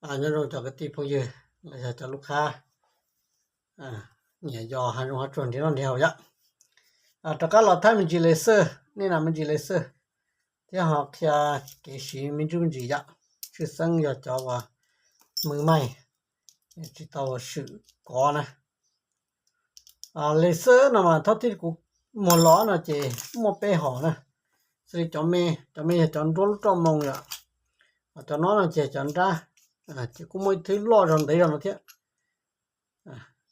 Nyob zoo cov kwv tij phooj ywg los yog cov lub qhab nyiam yos hav zoov hav tsuag nrhiav noj nrhiav haus yom. Rov qab los thaij me ntsis laser, nej na, me ntsis laser thiab ho qhia kev siv me ntsis me ntsis yom. Tshwj xeeb yog cov uas mws maij tsis tau swm kov na. Laser no mas thaum twg kuv muag los no ces muaj peb hom na. Xws li cov me, cov me yog cov nruab lub roj moo yom. Cov no no ces cov nrab, ces kuj muaj ib thwb loj zog ntev zog no thiab.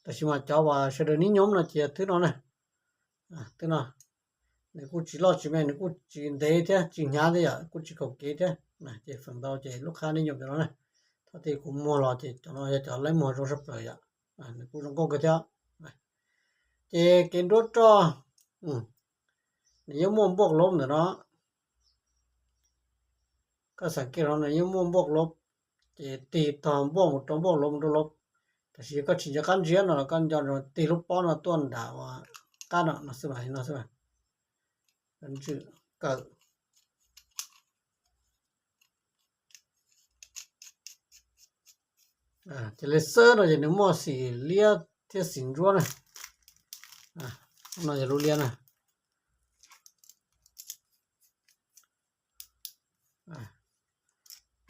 Tab sis mas cov uas sawv daws nib nyob no ces thwb no na. Thwb no nws kuj tsis loj tsis me, nws kuj tsis ntev thiab tsis hnyav thiab yom, kuj tsis kaum kev thiab. Ces feem ntau ces lub qhab nib nyob cov no na. Thaum twg kuv muag los ces cov no yog cov laib muag zoo sab plaws yom. Nws kuj zoo nkauj kawg thiab. Ces kev nruab roj nws yeej muaj npuaj lob ntawm no. Koj xav kev no nws yeej muaj npuaj lob, ces tig tog npuaj mus rau npuaj lob mus rau lob. Tab sis yog koj tsis nco qab ntsia no los koj nco ntsoov tig lub pob no tuaj nram uas qab no no xwb, no xwb. Ntswj kawm. Ces laser no ces nws muaj xim liab thiab xim ntsuab na. No yog lub liab na.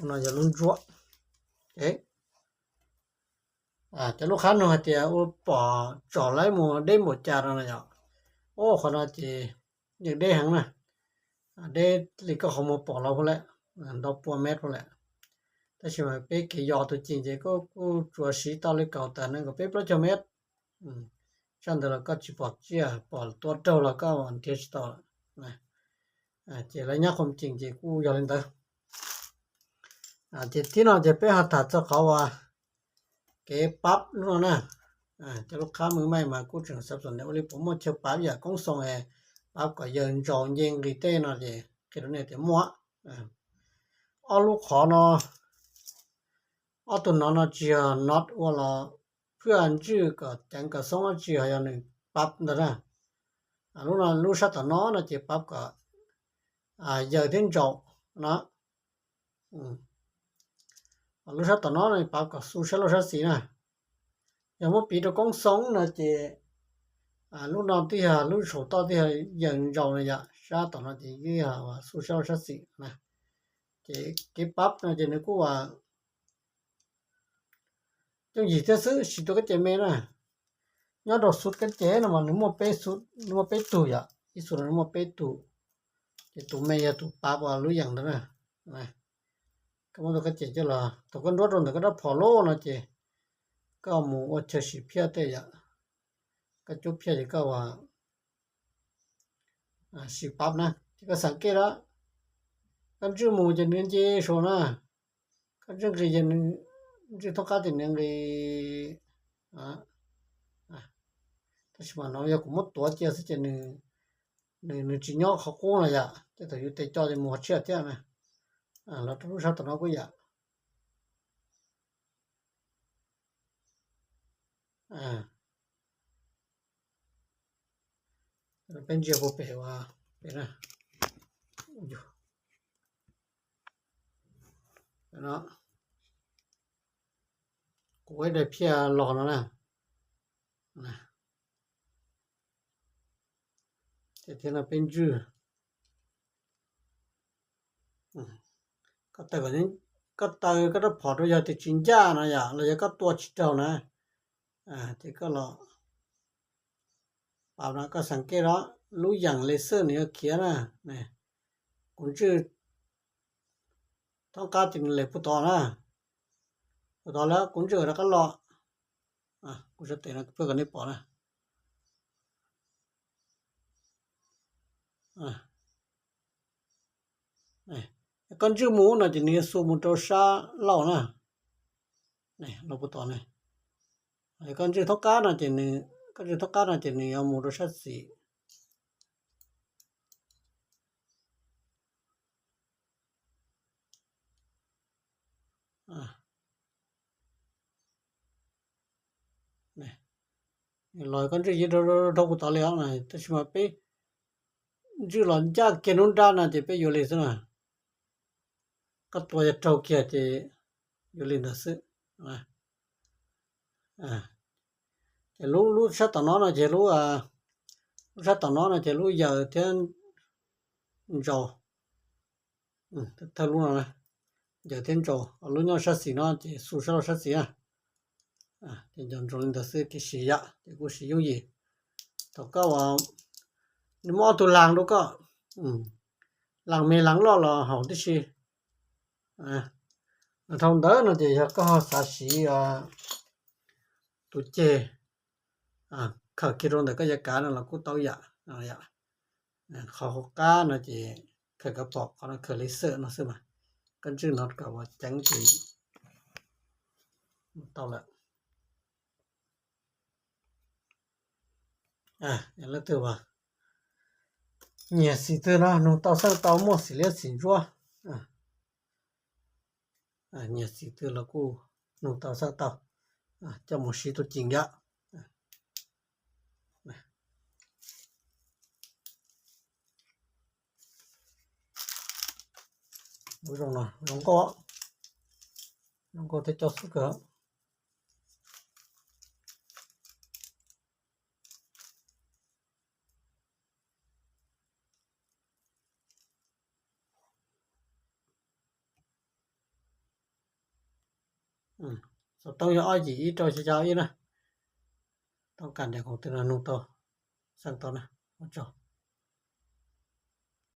No yog lub ntsuab. Cov lub qhab nug hais tias ua pom tsom laib mus deb npaum cas no na yom. Ua qhov no ces yeej deb heev na. Deb li koj qhov muag pom los puag lawm, ntau pua mev puag lawm. Tab sis mas peb kev yos tus ceem ces kuj tsuas siv tau li kaum tawm nees nkaum peb plaub caug mev. Tshaj ntawd los koj tsis pom tsiaj, pom tua raug los koj nrhiav tsis tau lawm. Ces lawv nyob qhov ceem ces kuj yog li ntawd. Ces thib no ces peb ho tham txog qhov uas kev pab lub no na. Cov lub qhab mws maij mas kuj tseem xav txom nyem ua li puas muaj chaw pab yam koob xoo es pab kom yawg ntsaus nce nqis tej no ces qhia rau nej tias muaj. Ob lub qhov no, ob tug no no tsis yog not ua los phwj ntswj kom ceev kom xoob dab tsi, ho yog nws pab ntawd na. Lub no lub sab tom no no ces pab kom yawg thiab ntsaus no. Lub sab tom no no pab kom xu sab laug sab xis na. Yog muab piv rau koob xoob no ces lub no twb yog lub saum toj twb yog yawg ntsaus no yom, sab tom no ces twb yog xu sab laug sab xis na. Ces kev pab no ces nws kuj yooj yim thiab xwb, siv tus kab ces me na. Nyob rau xu kab ces no mas nws muaj peb xu, nws muaj peb tug yom, ib xu no nws muaj peb tug. Ces tus me yog tus pab uas lub yeem ntawd na. Koj muab tus kab ces coj los, thaum koj nruab rau ntawm koj rab phom loj no ces koj mus ua chaw sim phiaj tej yom. Koj cuab phiaj ces koj ua sim pab na, ces koj xav kev lawm, koj ntswj mus ces nws nce saud na, koj ntswj nqis ces nws ntswj thoob qab ces nws nqis. Tab sis mas no yog kuv muab tuav cia xwb ces nws, nws tsis nyob qhov qub no yom, ces thaum yus tes co ces mus qhov tshiab thiab na. Los rau lub sab tom no kuj yom. Peb ntsia puag pem ua pem na. Kuv ib daim phiaj los no na. Ces thiab no peb ntswj. Koj taw koj rab phom rau, yog tias tsis ncaj no yom, los yog koj tua tsis raug na, ces koj los pab no, koj xav kev los lub yeem laser nws yuav khiav na. Kuv ntswj thoob qab ces nws lem puag tod na, puag tod lawm kuv ntswj rov qab los. Kuv sab tes no pab kom nej pom na. Koj ntswj mus no ces nws yuav xu mus rau sab laug na, laug puag tod na. Koj ntswj thoob qab no ces nws, koj ntswj thoob qab no ces nws yuav mus rau sab xis. Los koj ntswj yeej dhau puag tod li os, tab sis mas peb ntswj los ncaj kiag nruab nrab no ces peb yuav li xwb na. Koj tua yog raug kiag ces Yuav li ntawd xwb. Ces lub lub sab tom no no ces lub, lub sab tom no no ces lub yawm thiab ntsaus. Thawj lub no, yawm thiab ntsaus, lub nyob sab xis no ces xu sab laug sab xis na. Ces nco ntsoov li ntawd xwb, kev siv yam ces kuj siv yooj yim. Thaum koj ua, nws muaj ob tug las rau koj, las me las loj los haum tib si. Dhau ntawd no ces yog koj xav siv tus ceg khaws kiag rau ntawm koj yav kav no los kuj tau yam. Qhov hauv qab no ces khaws kav pom, qhov no khaws laser no xwb mas, koj ntswj no kom ua ceev ces tau lawm. Leej twg nyiam xim twg no nug tau xeej tau, muaj xim liab xim ntsuab, nyiam xim twg los kuj nug tau xeej tau, coj mus siv tus ceem yam. Lub zoo no zoo nkauj, zoo nkauj thiab coj xub kawg. Xov tooj yog ob yim ib rau xya xya ib na. Toob kas nres khoom twg no nug tau, xeej tau na, ua tsaug.